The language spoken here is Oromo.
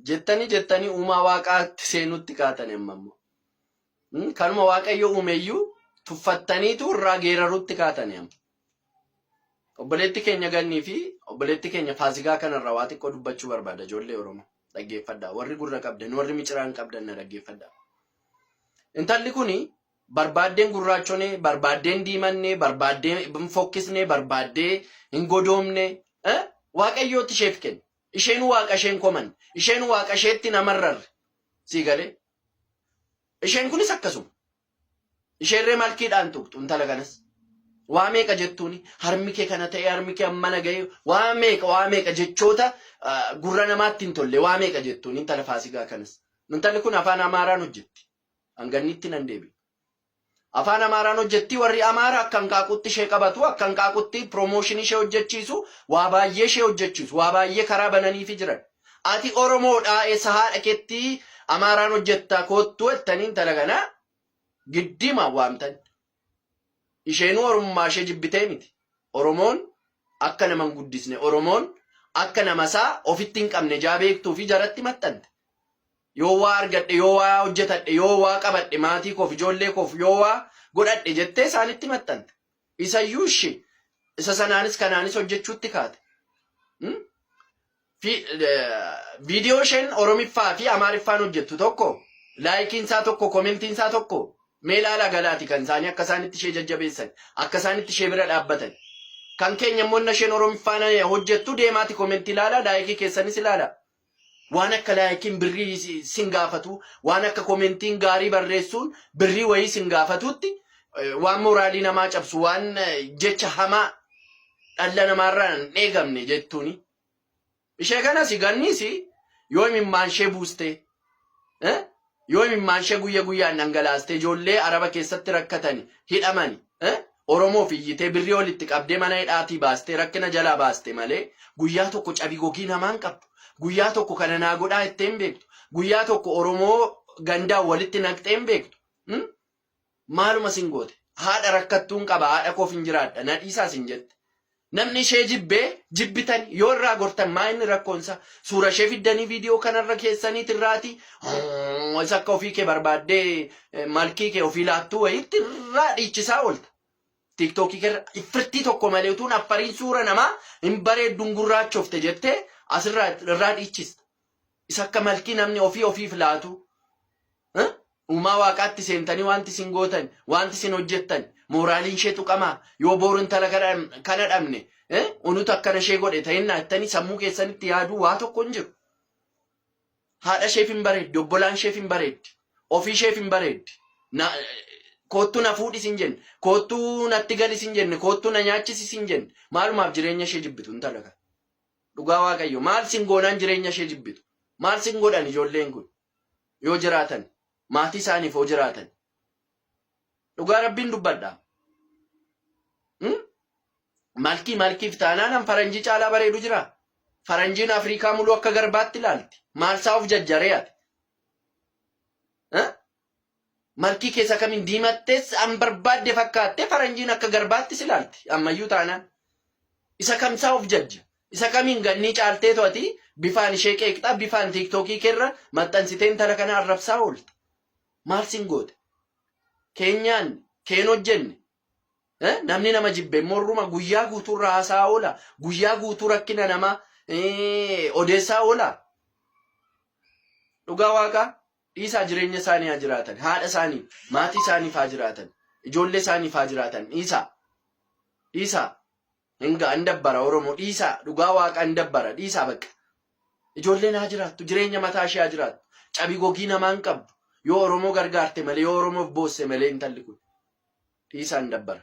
Jettanii jettanii uumaa waaqaatti seenutti kaatan amma immoo. Kanuma waaqayyo uumeyyuu tuffattaniitu irraa geerarutti kaatani amma. Obboleetti keenya Gannii fi obboleetti keenya Faasigaa kanarraa waa xiqqoo dubbachuu barbaada ijoollee Oromoo. Dhaggeeffadhaa. Warri gurra qabdan, warri miciraan qabdan na dhaggeeffadhaa. Intalli kuni barbaaddeen gurraachone, barbaaddeen diimanne, barbaaddee hin fokkisne, barbaaddee hin godoomne, Waaqayyootti isheef kenne. Isheen waaqa isheen komanne. Isheen waaqa isheetti namarrarre. Sii galee? Isheen kunis akkasuma. Isheerree malkiidhaan tuqxu intala kanas. Waa meeqa jettuuni harmi kee kana ta'e harmi kee ammana ga'e waa meeqa waa meeqa jechoota gurra namaatti hin tolle waa meeqa jettuuni intala faasigaa kanas. Intalli kun afaan Amaaraan hojjetti. Hangannitti nan deebi'a. Afaan Amaaraan hojjetti warri Amaara akka hanqaaquutti ishee qabatu akka hanqaaquutti piroomooshinii ishee hojjechiisu waa baay'ee ishee hojjechiisu waa baay'ee karaa bananiifi jiran. Ati Oromoodha eessa haadha keetti Amaaraan hojjetta koottuu jettanii intala kana giddiima waamtan. Isheenuu Oromummaa ishee jibbitee miti. Oromoon akka nama hin guddisne Oromoon akka namasaa ofitti hin qabne jaa beektuu fi jaratti maxxante. Yoo waa argadhe, yoo waa hojjetadhe, yoo waa qabadhe maatii koof, ijoollee koof yoo waa godhadhe jettee isaanitti maxxante. Isayyuu ishee isa sanaanis kanaanis hojjechuutti kaate. Viidiyoo isheen Oromiffaa fi Amaariffaan hojjettu tokko laayikiin isaa tokko komentiin isaa tokko mee ilaalaa galaati kan isaanii akka isaanitti ishee jajjabeessan akka isaanitti ishee bira dhaabbatan. Kan keenya immoo inni isheen Oromiffaan hojjettu deemaati komentii ilaalaa laayikii keessanis ilaalaa. Waan akka laayikiin birrii sin gaafatu waan akka komentiin gaarii barreessuun birrii wayii sin gaafatutti waan mooraalii namaa cabsu waan jecha hamaa dhalla namaarraa hin eegamne jettuuni. Ishee kanas ganniis yoo imimmaan ishee buustee yoo imimmaan ishee guyya guyyaan dhangalaastee ijoollee araba keessatti rakkatani hidhamani Oromoof iyyitee birrii walitti qabdee mana hidhaatii baastee rakkina jalaa baaste malee guyyaa tokko cabii gogii namaa hin qabdu. Guyyaa tokko kana naa godhaa jettee hin beektu. Guyyaa tokko Oromoo gandaan walitti naqxee hin beektu. Maaluma sin goote? Haadha rakkattuun qaba haadha koof hin jiraadha na dhiisaa sin jette. Namni ishee jibbee jibbitan yoo irraa gortan maa inni rakkoonsa suura ishee fiddanii viidiyoo kanarra keessaniit irraati isa akka ofii kee barbaaddee malkii kee ofii laattuu wayiitti irraa dhiichisaa oolta. Tiiktookii keerra iffirtii tokko malee utuun affariin suura namaa hin bareedduun gurraachofte jettee asirraa irraa dhiichista. Isa akka malkii namni ofii ofiif laatu. Uumaa waaqaatti seentanii wanti isin gootan, wanti isin hojjettan, mooraaliin ishee tuqamaa, yoo booru intala kana dhabne, unutu akkana ishee godhe ta'innaa jettanii sammuu keessanitti yaaduu waa tokko hin jiru. Haadha isheef hin bareeddi, obbolaan isheef hin bareeddi, ofii isheef hin bareeddi. Koottuu na fuudhis hin jenne, koottuu natti galis hin jenne, koottuu na nyaachisis hin jenne. Maalumaaf jireenya ishee jibbitu intala kana. Dhugaa Waaqayyo maal sin goonaan jireenya ishee jibbitu? Maal sin godhan ijoolleen kun? Yoo jiraatan maatii isaaniif yoo jiraatan dhugaa rabbiin dubbadha. Malkii malkiif taanaan an faranjii caalaa bareedu jira. Faranjiin Afrikaa muluu akka garbaatti ilaalti. Maal isaa of jajjaree ati? Malkii keessa kamiin diimattees an barbaadde fakkaattee faranjiin akka garbaatti si ilaalti. Ammayyuu taanaan. Isa kamsaa of jajja. Isa kamiin gannii caalteetu ati bifaan ishee qeeqxaa bifaan tiiktookii keerra maxxansitee intala kana arrabsaa oolta. Maal sin goote? Keenyaan keen hojjenne. Namni nama jibbe immoo irruma guyyaa guutuu irra haasaa oola. Guyyaa guutuu rakkina namaa odeessaa oola. Dhugaa waaqaa dhiisaa jireenya isaanii haa jiraatan. Haadha isaanii, maatii isaaniif haa jiraatan. Ijoollee isaaniif haa jiraatan. Dhiisaa. Dhiisaa. Hin ga'a hin dabbara Oromoo dhiisaa dhugaa waaqa hin dabbara dhiisaa bakka. Ijoolleen haa jiraattu jireenya mataa ishee haa jiraattu. Cabii gogii namaa hin qabdu. Yoo Oromoo gargaarte malee yoo Oromoof boosse malee intalli kun. Dhiisaa hin dabbara.